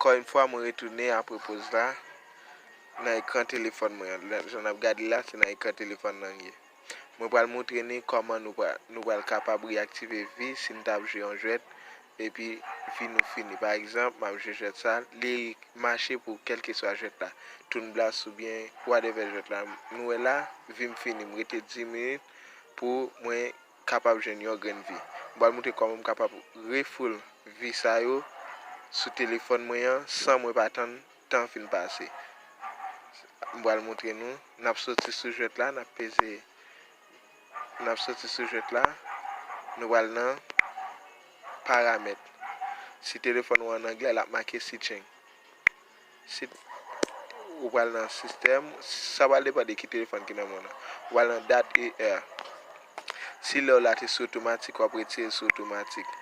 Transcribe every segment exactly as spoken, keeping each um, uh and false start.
Ankò yon fwa, mwen retounen apre poz la nan ekran telefòn mwen an. Jan n ap gade la, se nan ekran telefòn nan l ye. Mwen pral montre nou kòman nou pral, nou pral kapab reyaktive vi si n t ap jwe yon jwèt, epi vi nou fini. Pa egzanp, m ap jwe jwèt sa, li mache pou kèlkeswa jwèt la, Toon Blast oubyen whatever jwèt la. Nou wè la, vi m fini, m rete dis minit pou mwen kapab jwenn yon grenn vi. M pral montre kòman m kapab refull vi sa yo sou telefòn mwen an san mwen pa tann tan fin pase. M pral montre nou. N ap soti sou jwèt la, n ap peze, n ap soti sou jwèt la, nou pral nan paramèt. Si telefòn ou an anglè, l ap make settings. Si ou pral nan sistèm, sa pral depann de ki telefòn ki nan men w nan. Ou pral nan dat e è. Si lè w la te sou otomatik, w ap retire l sou otomatik.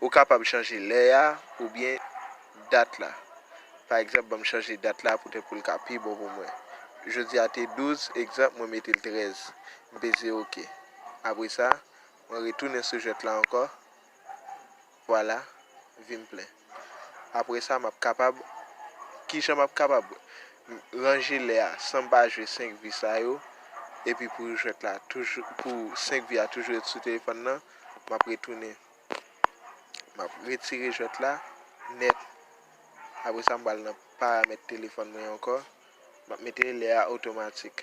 Ou kapab chanje lè a oubyen dat la. Pa egzanp, ban m chanje dat la poutèt pou l ka pi bon pou mwen. Jodi a te douz, egzanp, mwen mete l trèz. M peze oke. Apre sa, mwen retounen sou jwèt la ankò. Vwala, vi m plen. Apre sa, m ap kapab, kijan m ap kapab ranje lè a san m pa jwe senk vi sa yo, epi pou jwèt la toujou, pou senk vi a toujou ret sou telefòn nan, m ap retounen. M ap retire jwèt la nèt. Apre sa, m pral nan paramèt telefòn mwen ankò. M ap mete lè a otomatik.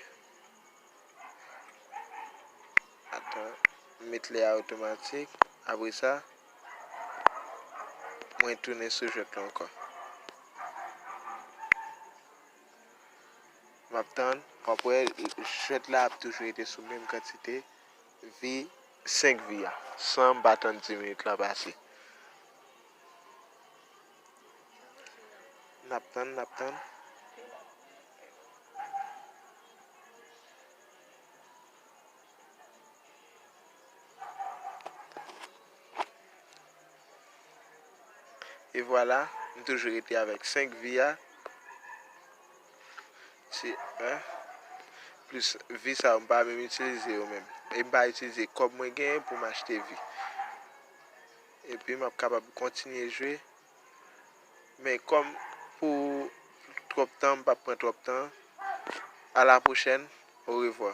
Atan, m met lè a otomatik. Apre sa, mwen tounen sou jwèt la ankò. M ap tann, w ap wè jwèt la ap toujou rete sou menm kantite vi, senk vi a, san m pa tann dis minit lan pase. N ap tann, n ap tann. E vwala, m toujou rete avèk senk vi a. Se, en, plis vi sa yo, m pa menm itilize yo menm. E m pa itilize kòb mwen genyen pou m achte vi. Epi m ap kapab kontinye jwe. Men kòm pou twòp tan, m p ap pran twòp tan. A la pwochèn, orevwa.